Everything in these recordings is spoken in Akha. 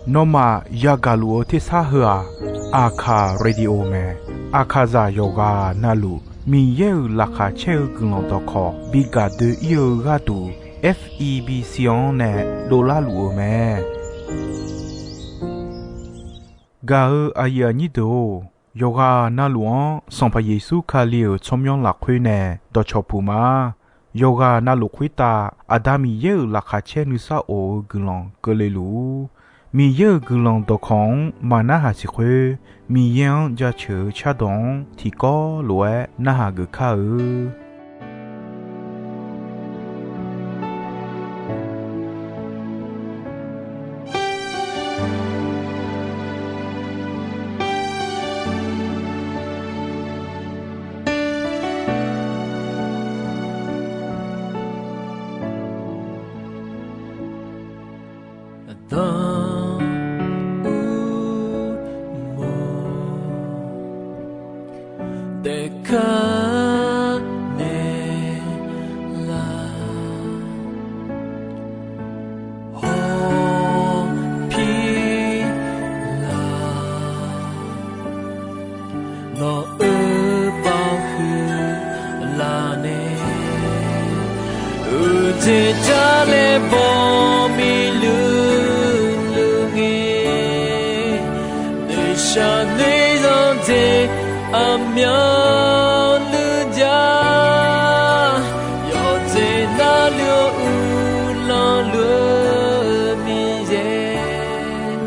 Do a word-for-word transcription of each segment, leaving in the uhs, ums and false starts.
Nawmaf yagaq luf-eu tersar heu-aq, Aqkaq Radio mae. Aqkaqzaq yawqghaq navluf Miqyaer-euq laqkhaq caer-eu guiqlanq dawqkawq bi gaq doe-ir-eu gharduq, F E B C-anr nae dovlar luf-eu mae. Gaq-eu aqyuif aqnyir deuq-or, yawqghaq navluf-anr Sanqpaq Yeqsur Kali-euq tsawrmyanr lafkhoer nae dawqcawq puq ma. Yawqghaq navluf khoertav Aqda Miqyaer-euq laqkhaq caer nuisar of-eu guiqlanq keuvle luf-ur. Miqyaer-euq guiqlanq dawqkawq-anr maq narhaq siq khoer, Miqyaer-anr jaceuq-eu cardawq-anr tiqkawv lof-aer narhaq geuf kar-eu. Aqda uqmov daefkar naeqlaf, hawpir laf, nawq-euq baoq huiq laf nae, uqteq jar laer baw miqluq luq ngae, noeqshaq noeqzanq dzaeq aqmyanluf jav, yawqjeq navluf-eu uqlanq luf-eu Miqyaer,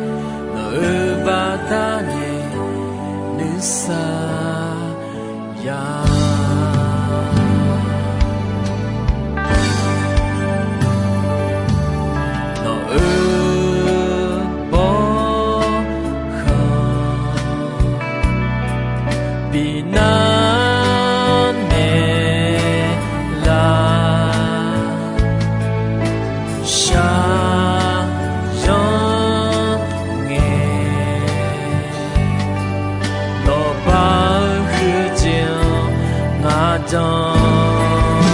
nawq-euq baqdanae nuisar ya. Nawq-euq bawrkhanq binar naeqlaf, shaqzanr ngae, nawq baq-eu huiqdzaeq-anr ngaq danq,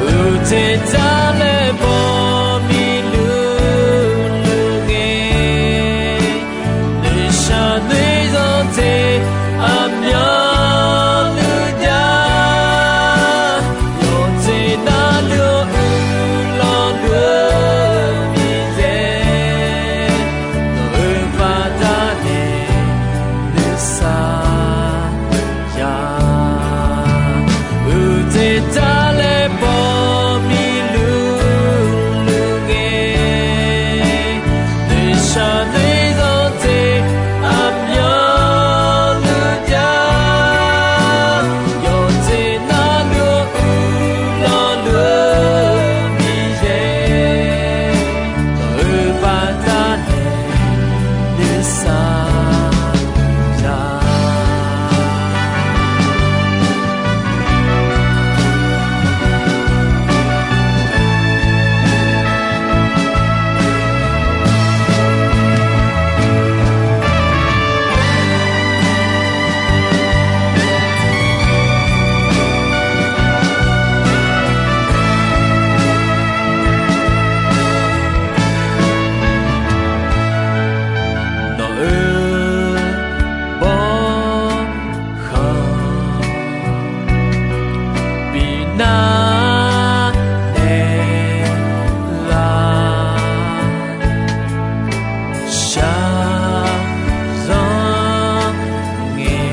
uqteq jar laer baw miqluq luq ngae, noeqshaq noeqzanq dzaeq aqmyanluf jav, yawqjeq navluf-eu uqlanq luf-eu Miqyaer, nawq-euq baqdanae nuisar ya. Uqteq jar laer baw miqluq luq ngae, noeqshaq noeqzanq dzaeq aqmyanluf jav, yawqjeq navluf-eu uqlanq luf-eu Miqyaer, nawq-euq baqdanae nuisar ya. Nawq-euq bawrkhanq binar naeqlaf, shaqzanr ngae,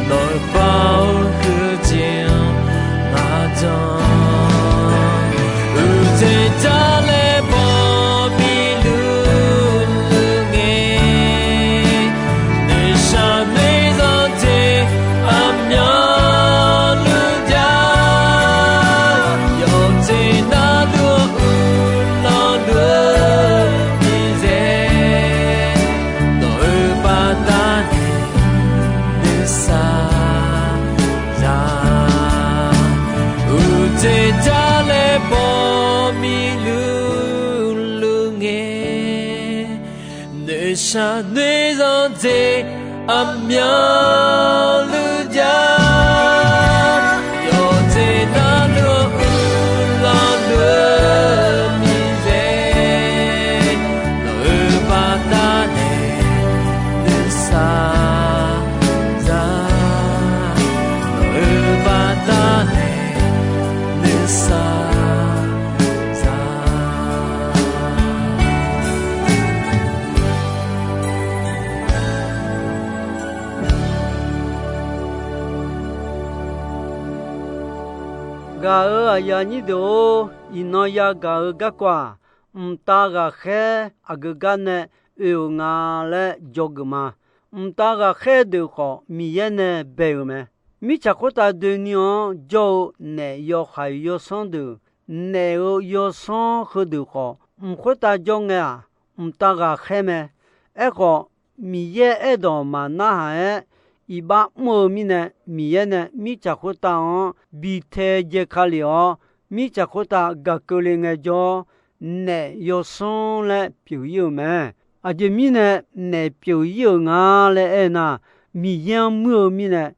nawq-euq baq-eu huiqdzaeq-anr ngaq danq, uqteq jar laer baw miqluq luq ngae, noeqshaq noeqzanq dzaeq aqmyanluf jav, yawqjeq navluf-eu uqlanq luf-eu Miqyaer, nawq-euq baqdanae nuisar ya. Uqteq jar laer baw miqluq luq ngae, noeqshaq noeqzanq dzaeq aqmyanluf jav, yawqjeq navluf-eu uqlanq luf-eu Aqyuif aqnyir deuq-or, iqnan yagaq-eu garkawv-aq, mqtav ghaqkhaer aqgeu gar nae oe-euq nga laer dzawgeuf ma. Mqtav ghaqkhaer deuq khawf, Miqyaer nae bae-euq mae. Mirtsaq khoertav doeni-anr jawr-eu naef yawhaiq yawsanr deuq, naef-euq yawsanr heudeuq khawf, mq khoertav jawr ngae-aq, mqtav ghaqkhaer mae. Aerkhawf, Miqyaer aerdawq maqnarhaq-aer iqbax mr-eu mirnae, Miqyaer nae mirtsaq khoertav-anr bi taedzae ka lef-awr, mirtsaq khoertav gaq keuvle ngaejawr, naef yawsanr laer pyeuf ir-euq mae. Aqjeq mirnae naef pyeuf ir-euq nga laer aernar, Miqyaer-anr muir-eu mirnae,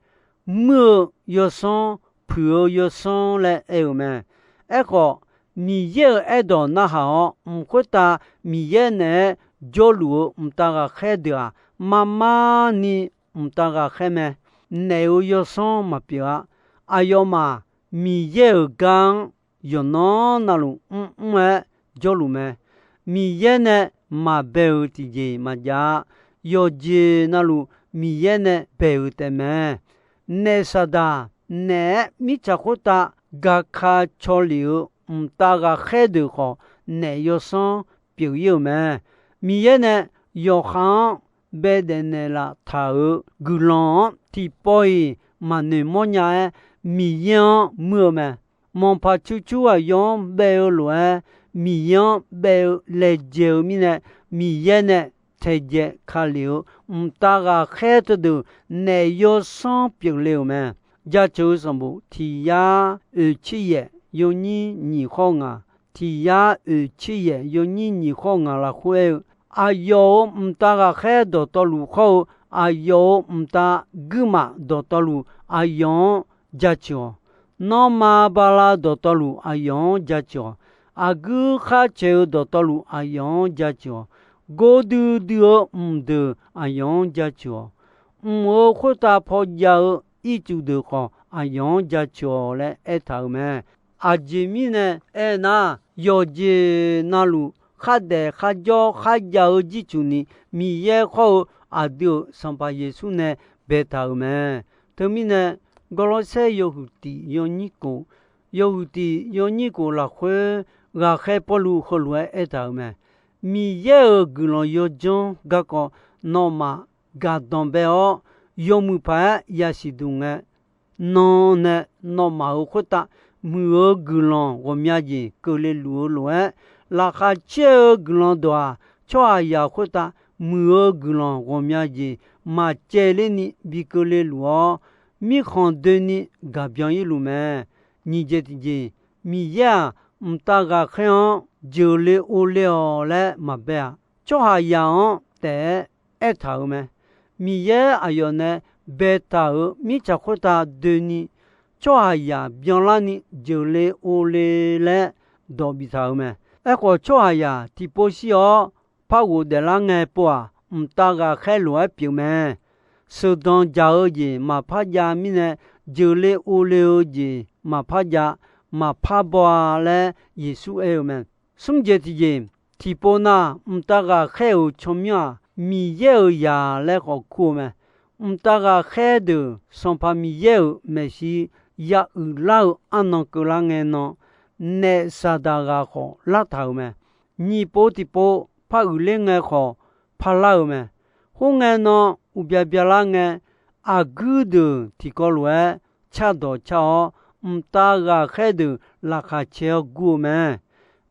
muir-eu yawsanr, puiq-eu yawsanr laer aer-euq mae. Aerkhawf, Miqyaer-euq aerdawq narhaq-awr, mq khoertav Miqyaer naeq-aer jawrluf-eu mqtav ghaqkhaer deuq-aq, marmar ni mqtav ghaqkhaer mae. Naef-euq yawsanr maqpyeuf-a. Aqyawfmaf Miqyaer-euq gar-anr yawqnan navluf mrmr-aer jawrluf mae. Miqyaer nae maqbae-euq tiqjeq maqjav-a. Yawqjeq navluf Miqyaer nae bae-euq taefmae. Naef Saqdaq naeq-aer mirtsaq khoertav gaka caw lef-eu mqtav ghaqkhaer deuq khawf, naef yawsanr pyeuf ir-euq mae. Miqyaer nae yawqha-anr baedaef naeqlaf taq-euq guiqlanq-anr tiqpawf-iq maqnoeq mawrnya-aer, Miqyaer-anr muir-eu mae. Manqpaq cur cur aqyawf-anr bae-eu lof-aer, Miqyaer-anr bae-eu laejae-eu mirnae, Miqyaer nae taedzae ka lef-eu mqtav ghaqkhaer teudeuq naef yawsanr pyeufle-euq mae. Jaceuq-eu sanqbof tiq yar oeq tser yaef yawnyir nyiq khawr ngaq, tiq yar oeq tser yaef yawnyir nyiq khawr ngaq lafkhoer aer-eu, aqyawf-euq mqtav ghaqkhaer dawqtawvluf khawr-eu, aqyawf-euq mqtav guirmaf dawqtawvluf aqyawf-anr jaceuq-awq. Nanrma bala dawqtawvluf aqyawf-anr jaceuq-awq. Aqguir khar caeq-eu dawqtawvluf aqyawf-anr jaceuq-awq. Gordui dui-eu mqdeuq aqyawf-anr jaceuq-awq. Mq-euq khoertav paw jav-eu ircuf deuq khawf aqyawf-anr jaceuq-awq laer aertaq-euq mae. Aqjeq mirnae aernar, yawqjeq navluf khardaef kharjawr kharjav-eu jircuf ni, Miqyaer khawr-eu aqdui-euq Sanqpaq Yeqsur nae baetaq-euq mae. Teumirnae, Gawrlawrsaer yawhuiq tiq yawnyir kof, yawhuiq tiq yawnyir kof lafkhoer ghaqkhaer Pawrluv heulof-aer aertaq-euq mae. Miqyaer-euq guiqlanq yawdzanr garkawv nawmaf gaqdanq bae-awr, yawmuiq paq-aer yasiq duq ngae, nan nae nawmaf-euq khoertav muiq-eu guiqlanq ghawqmya jeq keuvle luf-eu lof-aer, laqkhaq caer-eu guiqlanq dawq-aq, tsawrhaqzaq khoertav muiq-eu guiqlanq ghawqmya jeq maqcaevler ni bi keuvle luf-awr, mirkhanq doeni gaq byan ir luf mae. Nyiq jeq tiq jeq, Miqyaer-aq, mqtav ghaqkhaer-anr jeuqle ovle-awq laer maqbae-aq, tsawrhaqzaq-anr taef-aer aertaq-euq mae. Miqyaer aqyawf nae baetaq-euq mirtsaq khoertav doeni, tsawrhaqzaq byanlarni jeuqle ovle laer dawq biftaq-euq mae. Aerkhawf, tsawrhaqzaq tiqpov shir-awr par ghofdaef lar ngae pov-aq, mqtav ghaqkhaer lof-aer pyeuf mae. Sheuqdanq dzaq-eu jeq maqpar jav mirnae, jeuqle ovle-eu jeq maqpar jav, maqpar baw-a laer Yeqsur aer-eu mae. Smr jeq tiqjeq, tiqpov nar, mqtav ghaqkhaer-euq tsawrmyanr-aq, Miqyaer-euq zaq laer khawf kur-eu mae. Mqtav ghaqkhaer deuq Sanqpaq Miqyaer-euq maeqshi ya uiqlar-eu arnan keuvlar ngae nan, naef Saqdaq ghaq khawf lartaq-euq mae. Nyiq pov tiqpov par uiqler ngae khawf parlar-euq mae. Khoerngae nan uqbya byalar ngae, aqguir deuq tiqkawv lof-aer cardawq car-awr, mqtav ghaqkhaer deuq laqkhaq cae-awr gur-eu mae.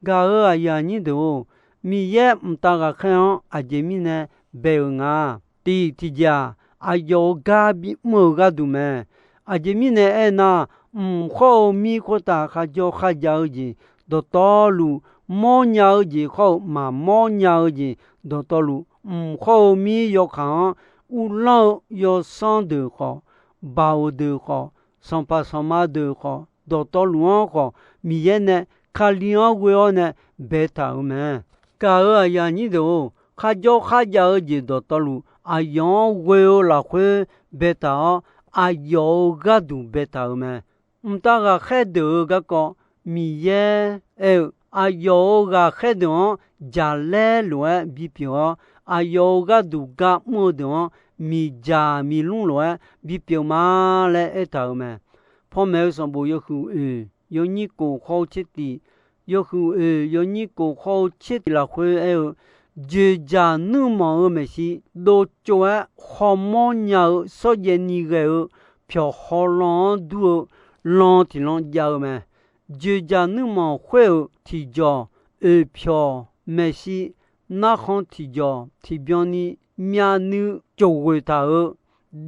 Gaq-euq aqyuif aqnyir deuq-or, Miqyaer mqtav ghaqkhaer-anr aqjeq mirnae bae-euq nga. Tiq tiqjeq-aq, aqyawf-euq gar bimr-eu gharduq mae. Aqjeq mirnae aernar, mq khawr-eu mir khoertav kharjawr kharjav-eu jeq dawqtawvluf, mawrnya-eu jeq khawr-eu maqmawr nya-eu jeq dawqtawvluf, mq khawr-eu mir yawkaq-anr uvlanr-eu yawsanr deuq khawf, baoq deuq khawf, sanqpaq sanqma deuq khawf, dawqtawvluf-anr khawf, Miqyaer nae Kali-anr ghoe-awr nae baetaq-euq mae. Gaq-euq aqyuif aqnyir deuq-or, kharjawr kharjav-eu jeq dawqtawvluf aqyawf-anr ghoe-eu lafkhoer baetaq-awr, aqyawf-euq gharduq baetaq-euq mae. Mqtav ghaqkhaer deuq-euq garkawv Miqyaer aer-eu, aqyawf-euq ghaqkhaer deuq-anr jaqlaer lof-aer bipyeuf-awr, aqyawf-euq gharduq gar mr-eu deuq-anr miqdzaq miqlmr lof-aer bipyeuf ma laer aertaq-euq mae. Panmaeq-eu sanqbof yawhuiq oeq yawnyir kof khawr-eu tser tiq, yawhuiq oeq yawnyir kof khawr-eu tser tiq lafkhoer aer-eu, dzoeqdzaq nuirmanq-eu maeqshi dovtsov-aer khawmawr nya-eu shawrjaev ni ghae-eu pyawq hawlan-anr dur-eu lan tiq lan jav-eu mae. Dzoeqdzaq nuirmanq khoer-euq tiqjawq, oeqpyawq, maeqshi, narkhan tiqjawq tiqbyan ni myavnuiv cofghoeq taq-euq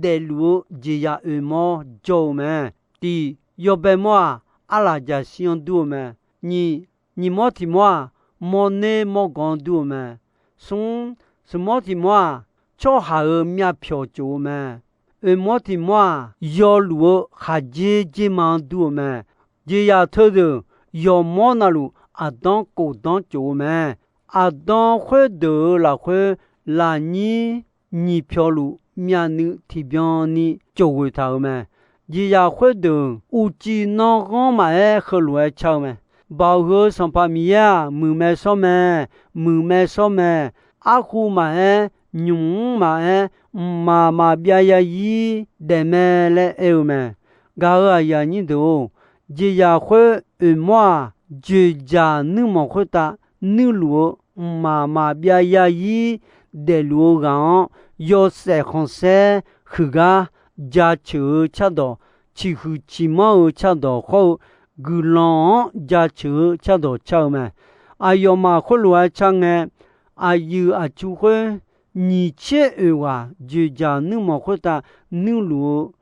daefluf-eu jeqzaq oeqmawr jawr-eu mae. Tiq, yawbae mawr-aq, arlaqjaqshir-anr dur-eu mae. Nyiq, nyiq mawr tiq mawr-aq, mawrner mawrgawq-anr dur-eu mae. Smr, smq mawr tiq mawr-aq, tsawrhaq-euq myavpyawq tsof-eu mae. Oeq mawr tiq mawr-aq, yawluf-eu khaqdzer dzerma-anr dur-eu mae. Jeqzaq teudeuq yawqmawr navluf aqdanr khofdanr tsof-eu mae. Aqdan khoerdeuq-euq lafkhoer lafnyir nyiq pyawqluf myavnuiv tiqbyan ni cofghoeq taq-euq mae. Jeqzaq khoerdeuq uqcif nanghanr maqaer heulof-aer car-eu mae. Baoq heu-eu Sanqpaq Miqyaer-aq, muiqmae shawr mae, muiqmae shawr mae. Arkhu maqaer, nymq mr maqaer, mqmaq maqbyav yazir daef mae laer aer-eu mae. Gaq-euq aqyuif aqnyir deuq-or, jeqzaq khoer oeq mawr-aq, dzoeqdzaq nuirmanq khoertav nuirluf-eu mqmaq maqbyav yazir daefluf-eu ghaq-anr, yawshaef khanqsaer huiqgar jaceuq-eu cardawq, ciqhuiq ciqmanr-eu cardawq hawr-eu guiqlanq-anr jaceuq-eu cardawq car-eu mae. Aqyawfmaf khoerlof-aer car ngae, aqyuif aqtsu khoer nyiq tser oeq ghaq dzoeqdzaq nuirmanq khoertav nuirluf-eu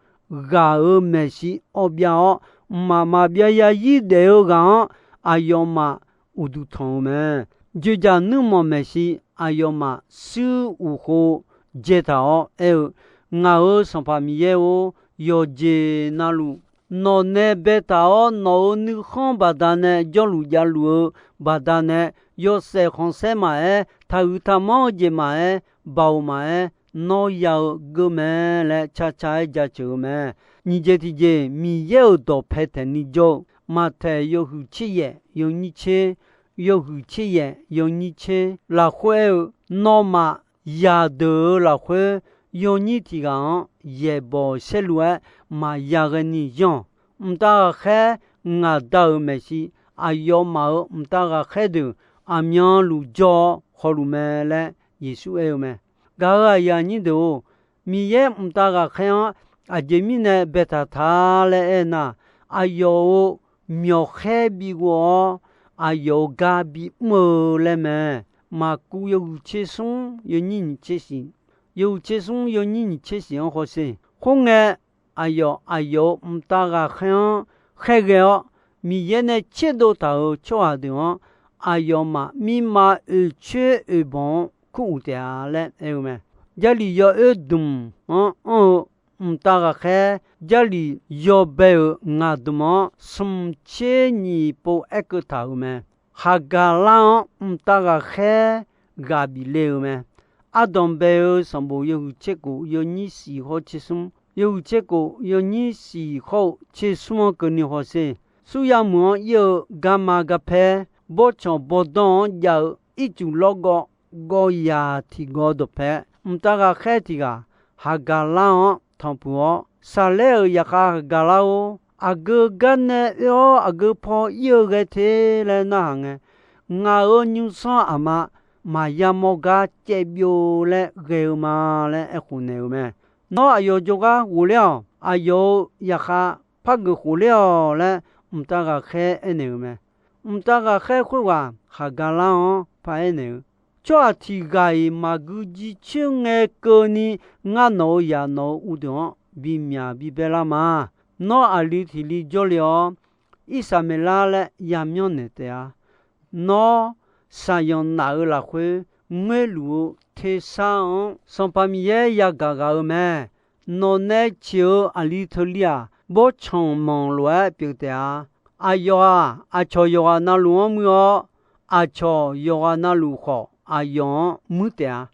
ghaq-euq maeqshi awv byav-awr, mqmaq maqbyav yazir daef-eu ghaq-anr aqyawfmaf uqduq tanq-eu mae. Dzoeqdzaq nuirmanq maeqshi aqyawfmaf shuir uqkhov dzaetaq-awr aer-eu, Ngaq-euq Sanqpaq Miqyaer-or, yawqjeq navluf nawqnae baetaq-awr, nawq-euq nuikhanr baqdanae jawrluf javluf-eu baqdanae, yawshaef khanqsaer maqaer, taqhuiq taqmanr-eu jeq maqaer, baoq maqaer, nawr ya-eu geur mae laer caca-aer jaceuq-eu mae. Nyiq jeq tiqjeq, Miqyaer-euq dawqpae taeqni jawr-eu, Maqtaeq yawhuiq tser yaef yawnyir tser, yawhuiq tser yaef yawnyir tser lafkhoer aer-eu, Nawmaf zaqdeuq-euq lafkhoer yawnyir tiq ghaq-anr yaeqbawq saerlu-aer maqya ghaeni yanr-awq. Mqtav ghaqkhaer ngaq Da-euq maeqshi, aqyawfmaf-euq mqtav ghaqkhaer deuq aqmyanluf jawr-awr hawluf mae laer Yeqsur aer-eu mae. Gaq-euq aqyuif aqnyir deuq-or, Miqyaer mqtav ghaqkhaer-anr aqjeq mirnae baetaq ta laer aernar, aqyawf-euq myawqkhaer bi ghov-awr, aqyawf-euq gar bimr-eu laer mae. Maqkuv yawhuiq tser smr yawnyir nyiq tser shiq, yawhuiq tser smr yawnyir nyiq tser shiq-anr hawsher. Khoerngae, aqyawf aqyawf-euq mqtav ghaqkhaer-anr khaerghae-awr, Miqyaer nae tserdov taq-euq tsawrhaq deuq-anr aqyawfmaf mirma oeqcoer oeqbanq-anr kuruq taef-a laer aer-eu mae. Jarlif yawoer dmq-anr anr-eu mqtav ghaqkhaer, Jarlif yawbae-euq ngaq dmq-anr smq tser nyiq pov aerkeuv taq-euq mae. Haqgaqlar-anr mqtav ghaqkhaer ghaq bif le-euq mae. Ardanq bae-eu sanqbof yawhuiq tser khof yawnyir shiq hawr-eu tser smr, yawhuiq tser khof yawnyir shiq hawr-eu tser smr-anr keuvni hawsher. Surya meuq-anr ir-eu garma garpaer, bawrtsanq bawrdanr-anr jav-eu ircuf lawrgawv gawv yaq tiqgawv dawqpae, mqtav ghaqkhaer tiq ghaq Haqgaqlar-anr tanqpuq-awr, Saqlaer-euq zaqkhav Haqgaqlar-or, aqgeu gar nae oe-awr aqgeu paw ir-eu ghae te laer narhaq ngae, ngaq-euq nymrsanr aqma maqya mawr gar caev byov laer ghae-eu ma laer aerkhof naeq-euq mae. Nawr aqyawf jawrgar ghofler-awq. Aqyawf-euq zaqkhav par geuf khofler-awq laer mqtav ghaqkhaer aernaeq-euq mae. Mqtav ghaqkhaer khoerghaq Haqgaqlar-anr paraer naeq-eu, Tsawrhaq tiq ghaq-iq maqgui jircoer ngae keuvni, ngar nawq-euq zaq nawq-euq uvdeuq-anr bimyaq bibae lar ma. Nawr aqli tiq li jawrle-awr, Irsaqmeqlar laer yamyanr naeq taef-a. Nawr saqyanq naf-euq lafkhoer ngoerluf-eu tersar-anr Sanqpaq Miqyaer yagaq ghaq-eu mae. Nawq nae ceq-eu aqli teulir-aq, bawrtsanq manq lof-aer pyeuf taef-a. Aqyawf-aq, aqcawq yawqghaq navluf-anr muir-awr, aqcawq yawqghaq navluf khawf aqyawf-anr muir taef-a.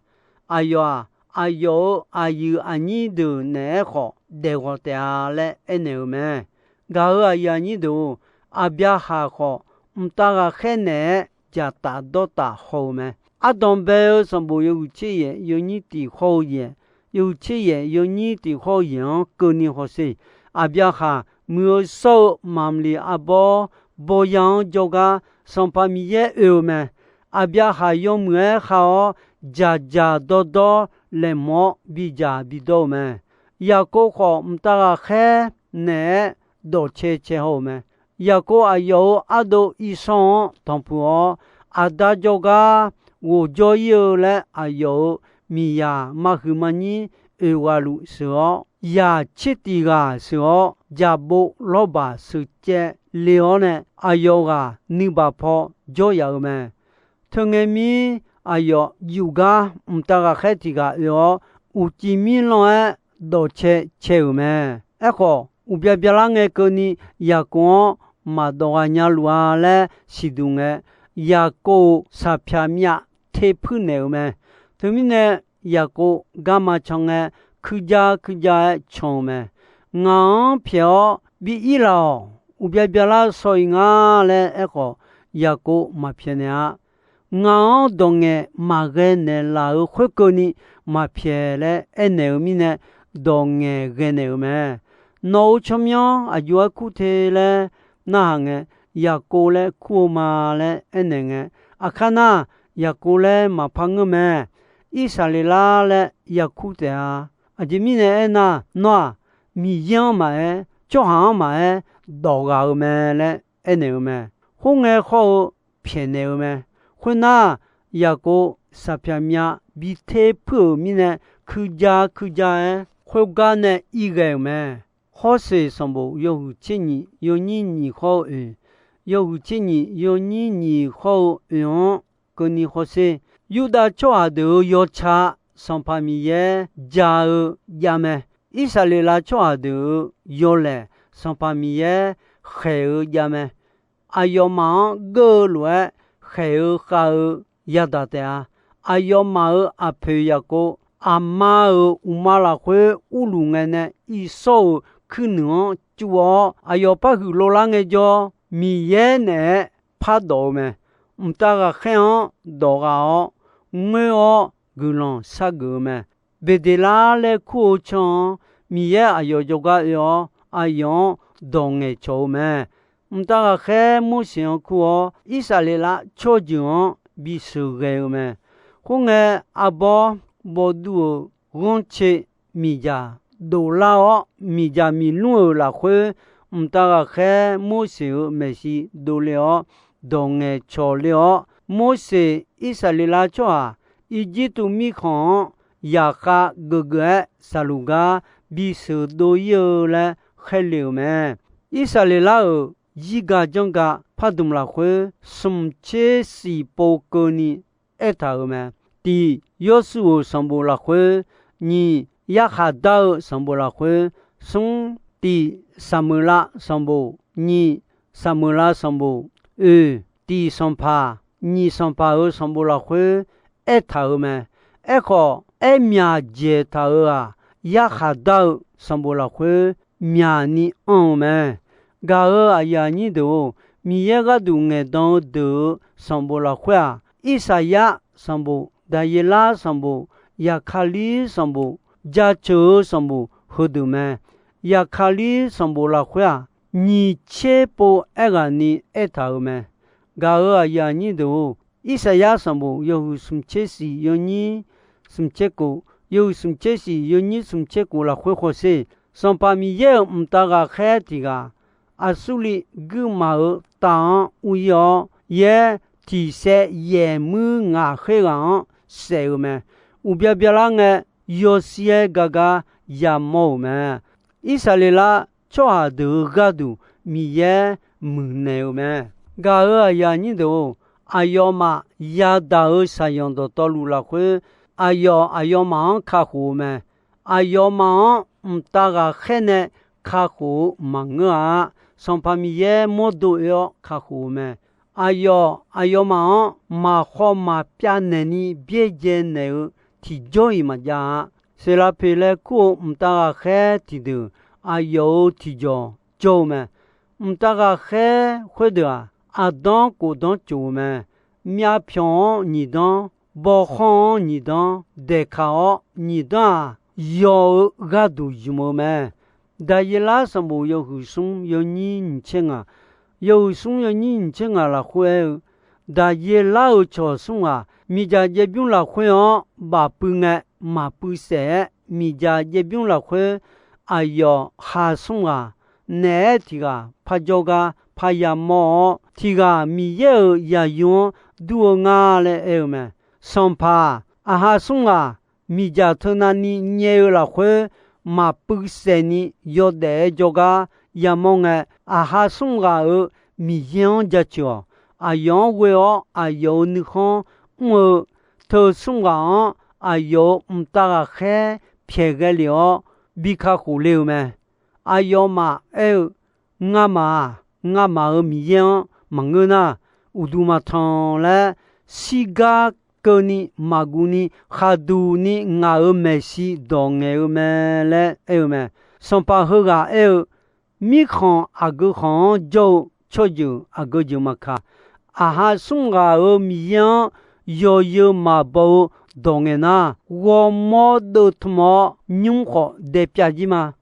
Aqyawf-aq, aqyawf-euq aqyuif aqnyir deuq naeq-aer khawf daeqghawq taef-a laer aernaeq-euq mae. Gaq-euq aqyuif aqnyir deuq-or, Aqbyaqhaq khawf mqtav ghaqkhaer naeq-aer dzaqtaf dawrtaf haw-eu mae. Ardanq bae-eu sanqbof yawhuiq tser yaef yawnyir tiq hawr-eu yaef, yawhuiq tser yaef yawnyir tiq hawr-eu yaef-anr keuvni hawsher. Aqbyaqhaq muiq-eu shawr-eu maqmqliq arbawr bawya-anr jawrgar Sanqpaq Miqyaer oe-eu mae. Aqbyaqhaq yawmuiq-aer khav-awr, dzaqdzaq dawrdawr laeqhmq-awr bidzaq bidawr-eu mae. Yaqkov khawf, mqtav ghaqkhaer naeq-aer dawqcae cae haw-euq mae. Yaqkov aqyawf-euq ardov Irshawr-anr tanqpuq-awr, aqda jawrgar ghofjawr ir-eu laer aqyawf-euq miqyaq mahuiq manyir oeq ghaq luf sheuq-awr, yaq tser tiq ghaq sheuq-awr, jaqbov lawrbaq sheuqcaev le-awr nae, aqyawf ghaq nuibaq paw jawr yaf-euq mae. Teungae mir, aqyawf yufgar mqtav ghaqkhaer tiq ghaq oe-awr, uqcif mirlanr-aer dawqcae cae-euq mae. Aerkhawf, uqbya byalar ngae keuvni Yaqkov-anr maqdawq ghaq nya luf-a laer siqduq ngae, Yaqkov-euq saqpyaq myav te puir naeq-euq mae. Teumirnae, Yaqkov garma can ngae, kuirjar kuirjar-aer can-eu mae. Ngaq-anr pyaeq-awr bi ir laf-awq. Uqbya byalar shaw-iq nga laer aerkhawf, Yaqkov maqpyaeq naeq-a. Ngaq-anr dawq ngaeq maqghae naeqlaf-euq khoerkeuvni maqpyaeq laer aernaeq-eu mirnae, dawq ngaeq ghae naeq-euq mae. Nawq-euq tsawrmyanr aqjox-aer kur te laer narhaq ngae, Yaqkov laer kur-eu ma laer aernaeq ngae, aqkar nar, Yaqkov laer maqpar ngeur mae. Irsaqleqlav laer yakur taef-a. Aqjeq mirnae aernar, nawr-aq, Miqyaer-anr maqaer, tsawrhaq-anr maqaer, dawq ghaq-eu mae laer aernaeq-eu mae. Khoerngae khawr-eu pyaeqnaeq-eu mae. Khoernar, Yaqkov saqpyaq myav bi ter puir-euq mirnae, kuirjar kuirjar-aer khoergar nae irghae-euq mae. Hawrseq sanqbof yawhuiq tser nyiq yawnyir nyiq khawr-eu oeq, yawhuiq tser nyiq yawnyir nyiq khawr-eu oeq-anr keuvni hawsher. Yurdav tsawrhaq deuq-euq yawtsaq Sanqpaq Miqyaer ja-eu jav mae. Irsaqleqlav tsawrhaq deuq-euq yawlaeq Sanqpaq Miqyaer khaeq-eu jav mae. Aqyawfmaf-anr geur-eu lof-aer khaeq-eu khav-eu yadaq taef-a. Aqyawfmaf-euq aqpoeq Yaqkov, aqma-euq uqma lafkhoer urluf ngae nae Irsawr-euq kuirnuiq-anr cuv-awr, aqyawf par huiq lovlar ngaejawr, Miqyaer naeq-aer pardawq-eu mae. Mqtav ghaqkhaer-anr dawq ghaq-awr, ngoer-awr guiqlanq shargeuf-eu mae. Beqdeqlar laer kur-eu can-anr Miqyaer aqyawf jawrgar oe-awr, aqyawf-anr dawq ngaeqcawq-eu mae. Mqtav ghaqkhaer Morseq-anr kur-awr, Irsaqleqlav tsawrjeuq-anr bisheuq ghae-eu mae. Khoerngae, arbawr bawvduv-euq ghanrcae miqdzaq dovlar-awr, miqdzaq miqlmr-euq lafkhoer, mqtav ghaqkhaer Morseq-euq maeqshi dovle-awr, dawq ngaeqcawq le-awr, Morseq Irsaqleqlav tsawrhaq Irjirtuv mirkhanq-anr yaqkhav geufgeuf-aer saqluf gar bisheuq dov ir-eu laer khaerle-euq mae. Irsaqleqlav-euq zirga janrga pardmq lafkhoer smq tser shif pov keuvni aertaq-euq mae. Tiq, Yawrsuv-euq sanqbof lafkhoer, nyiq, Yarkhaqdar-eu sanqbof lafkhoer, smr, tiq, Saqmeuqlav sanqbof, nyiq, Saqmeuqlav sanqbof, oeq, tiq sanqpaq, nyiq sanqpaq-euq sanqbof lafkhoer aertaq-euq mae. Aerkhawf, aer myaq dzaeq taq-euq-aq, Yarkhaqdar-eu sanqbof lafkhoer myaqni anr-eu mae. Gaq-euq aqyuif aqnyir deuq-or, Miqyaer gharduq ngaeqdan-eu deuq-euq sanqbof lafkhoer-aq, Irsaqyar sanqbof, Daqyeqlar sanqbof, Yaqkaqlir sanqbof, jaceuq-eu sanqbof heudeuq mae. Yaqkaqlir sanqbof lafkhoer-aq, nyiq tser pov aerghaqni aertaq-euq mae. Gaq-euq aqyuif aqnyir deuq-or, Irsaqyar sanqbof yawhuiq smq tser shif yawnyir smq tser kof, yawhuiq smq tser shif yawnyir smq tser kof lafkhoer hawsher. Sanqpaq Miqyaer-euq mqtav ghaqkhaer tiq ghaq, Aqsurliv guirmaf-euq taf-anr ur-ir-awr, yaer tiq saev yaef muir ngaq kher ghaq-anr saef-euq mae. Uqbya byalar ngae, yawshaer gar gar yamawr-euq mae. Irsaqleqlav tsawrhaq deuq-euq gharduq Miqyaer muiqnaeq-euq mae. Gaq-euq aqyuif aqnyir deuq-or, aqyawfmaf yadaq-euq shaqzanq dawqtawvluf lafkhoer, aqyawf aqyawfmaf-anr kakhof-eu mae. Aqyawfmaf-anr mqtav ghaqkhaer nae kakhof-eu maqngeur-a. Sanqpaq Miqyaer mawrdo oe-awr kakhof-eu mae. Aqyawf aqyawfmaf-anr maqkhawf maqpyav naeqni byaerdzae naeq-eu tiqjawr-iq maqjav-a. Seqlaqpeq laer kur-eu mqtav ghaqkhaer tiqdeuq aqyawf-euq tiqjawq jawr-eu mae. Mqtav ghaqkhaer khoerdeuq-aq, aqdanr khofdanr tsof-eu mae. Myavpyawq-anr nyiq danr, bawkhanr-anr nyiq danr, daeqkaq-awr nyiq danr-aq, yaw-eu gharduq zmq-eu mae. Daqyaelar sanqbof yawhuiq smr yawnyir nyiq tser ngaq, yawhuiq smr yawnyir nyiq tser ngaq lafkhoer aer-eu, Daqyaelar-euq cawq smr ghaq miqdzaq jaev bymr lafkhoer-anr bafpuiv ngae, maqpuiv saef-aer miqdzaq jaev bymr lafkhoer aqyawf ha smr ghaq naeq-aer tiq ghaq par jawrgar par yamawr-awr, tiq ghaq Miqyaer-euq zaqyo-anr dur-eu nga laer aer-eu mae. Sanqpaq, aqha smr ghaq miqdzaq teunavni nyae-eu lafkhoer maqpuiv saefni yawdaef-aer jawrgar yamawr ngae, aqha smr ghaq-euq Miqyaer-anr jaceuq-awq. Aqyawf-anr ghoe-awr aqyawf-euq nuikhanr mr-eu teu smr ghaq-anr aqyawf-euq mqtav ghaqkhaer pyaeq ghae lef-awr bi kakhof le-eu mae. Aqyawfmaf aer-eu, Ngamaf-aq, ngamaf-euq Miqyaer-anr maqngeur nar, uqduq maqtanq laer, shirgar keuvni maqguvni khaqduq ni ngaq-euq maeqshi dawq ngaeq-eu mae laer aer-eu mae. Sanqpaq heughaq aer-eu, Mirkhanq aqgeu khanq-anr jawr-eu tsawrjeuq aqgeu jeuq maqkaq, aqha smr ghaq-euq Miqyaer-anr yawzeu maqbaw-eu dawq ngaeq nar, ghawrmawr deuv tmq-awr nymr khawf daepyav jir ma.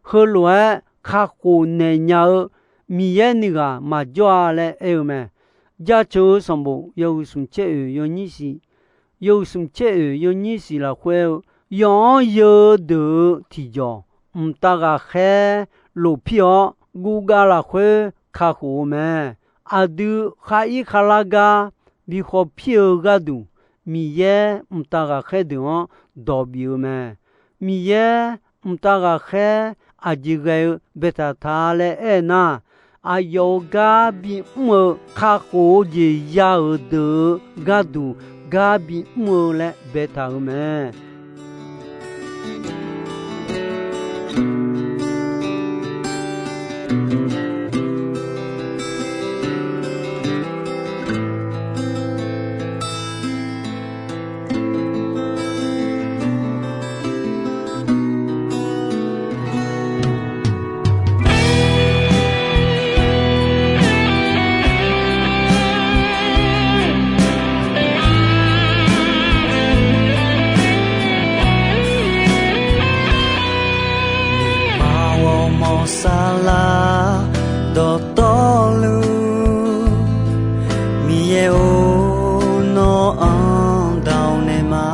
Heulof-aer kakhof naeq nya-eu Miqyaer nuighaq maqjawr-a laer aer-eu mae. Jaceuq-eu sanqbof yawhuiq smq caer oeq yawnyir siq, yawhuiq smq caer oeq yawnyir siq lafkhoer-eu, yawf-anr yeu-eu deuq-eu tiqjawq, mqtav ghaqkhaer lofpir-awr guvgav lafkhoer kakhof-eu mae. Aqdui khar ir kharlar gar bi khawf pir-eu gharduq, Miqyaer mqtav ghaqkhaer deuq-anr dawq bif-eu mae. Miqyaer mqtav ghaqkhaer aqjeq ghae-eu baetaq ta laer aer nar, aqyawf-euq gar bimr-eu kakhof-eu jeq ya-euq deuq-eu gharduq gar bimr-eu laer baetaq-euq mae. Aqmawr mawq saflar dawqtawvluf, Miqyaer-or, nawr-anr daq-awr nae ma.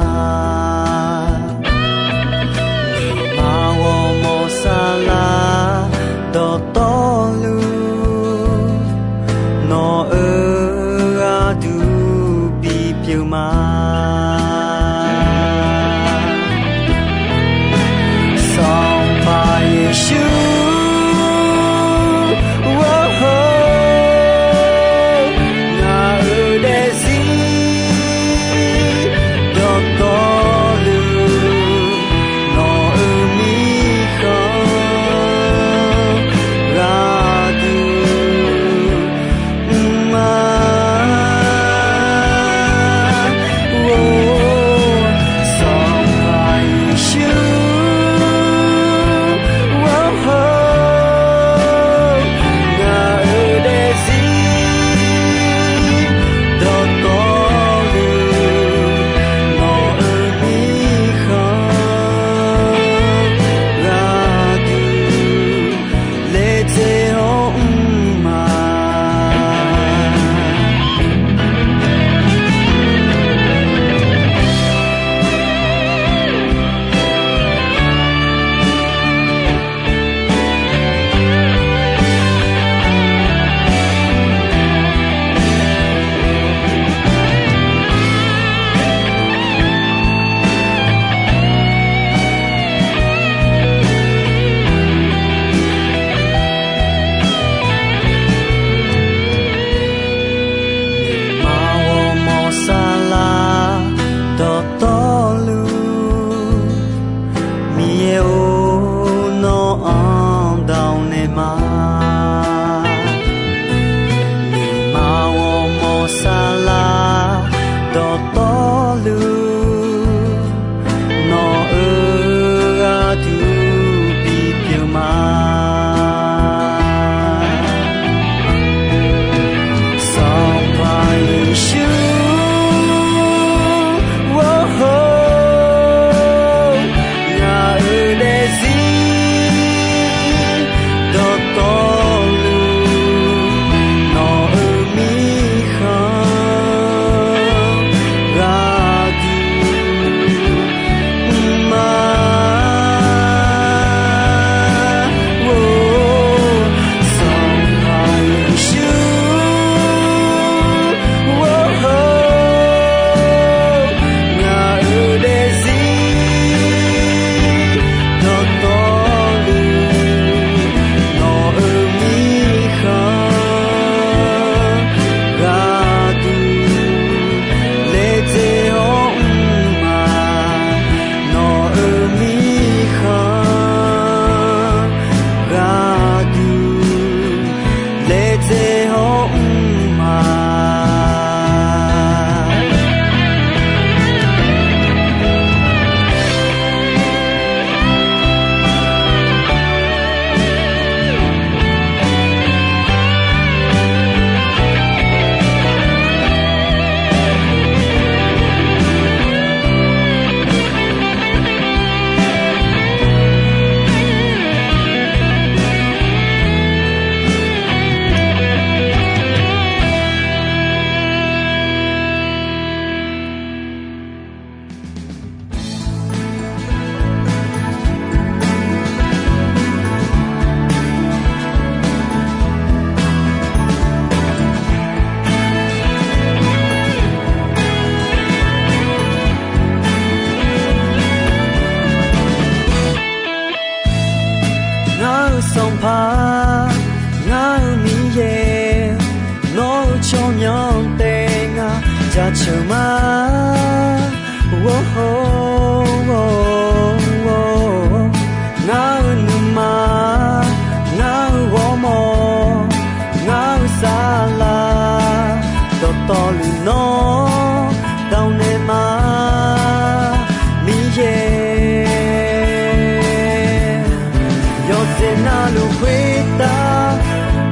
Aqmawr mawq saflar dawqtawvluf, nawq-euq gharduq bipyeuf ma. Sanqpaq Yeqsur, ngaq-euq daefzir dawqtawvluf, nawq-euq mirkhanq gharduq mr-a. jaceuq ma. Or, ngar-eu nuima, ngar-eu ghawrmawr, ngar-eu saflar, dawqtawvluf nawr dawq naeq ma, Miqyaer. Yawqjeq navluf khoertav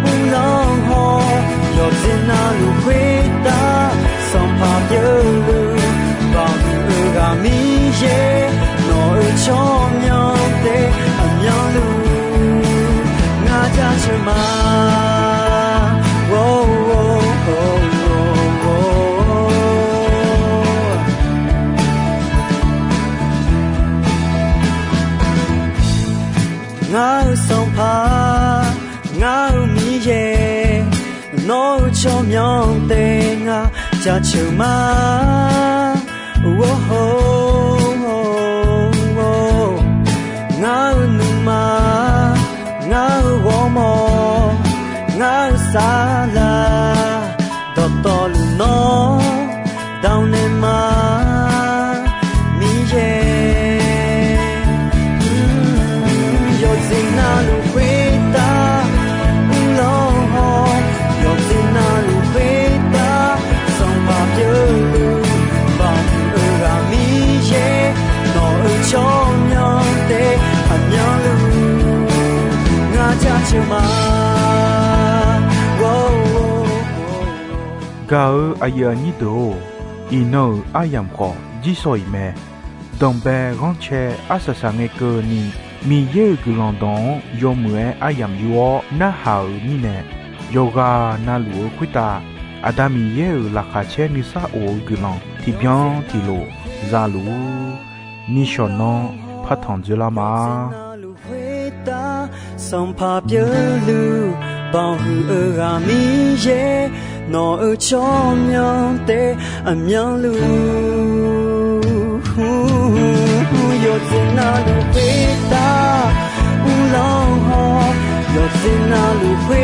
uvlanr haw, yawqjeq navluf khoertav sanqpaq pyeufluf, baqhuiq-eu ghaq Miqyaer, nawq-euq tsawrmyanr taef aqmyanluf ngar jaceuq ma. Ngar-eu Sanqpaq, ngar-eu Miqyaer, nawq-euq tsawrmyanr taef ngar jaceuq ma. Or, ngar-eu nuima, ngar-eu ghawrmawr, ngar-eu saflar, dawqtawvluf nawr dawq naeq ma, Miqyaer. Yawqjeq navluf khoertav uvlanr haw, yawqjeq navluf khoertav sanqpaq pyeufluf, baqhuiq-eu ghaq Miqyaer, nawq-euq tsawrmyanr taef aqmyanluf ngar jaceuq ma. Gaq-eu aqyuif aqnyir deuq-or, iqnan-euq aryamq khawf jirsawq iq mae. Danqbae ghanrcae arsaq saqngae keuvni, Miqyaer-euq guiqlanq dawq-anr yawmuiq-aer aryamq yur-awr narhaq-euq mirnae, yawqghaq navluf-eu khoertav Aqda Miqyaer-euq laqkhaq caer nuisar of-eu guiqlanq tiqbyan tiqlof za luf-ur. Nishawq nanr partanq dzoerlar ma. Sanqpaq pyeufluf, baqhuiq-eu ghaq Miqyaer, nawq-euq tsawrmyanr taef aqmyanluf, yawqjeq navluf khoertav uvlanr haw, yawqjeq navluf khoer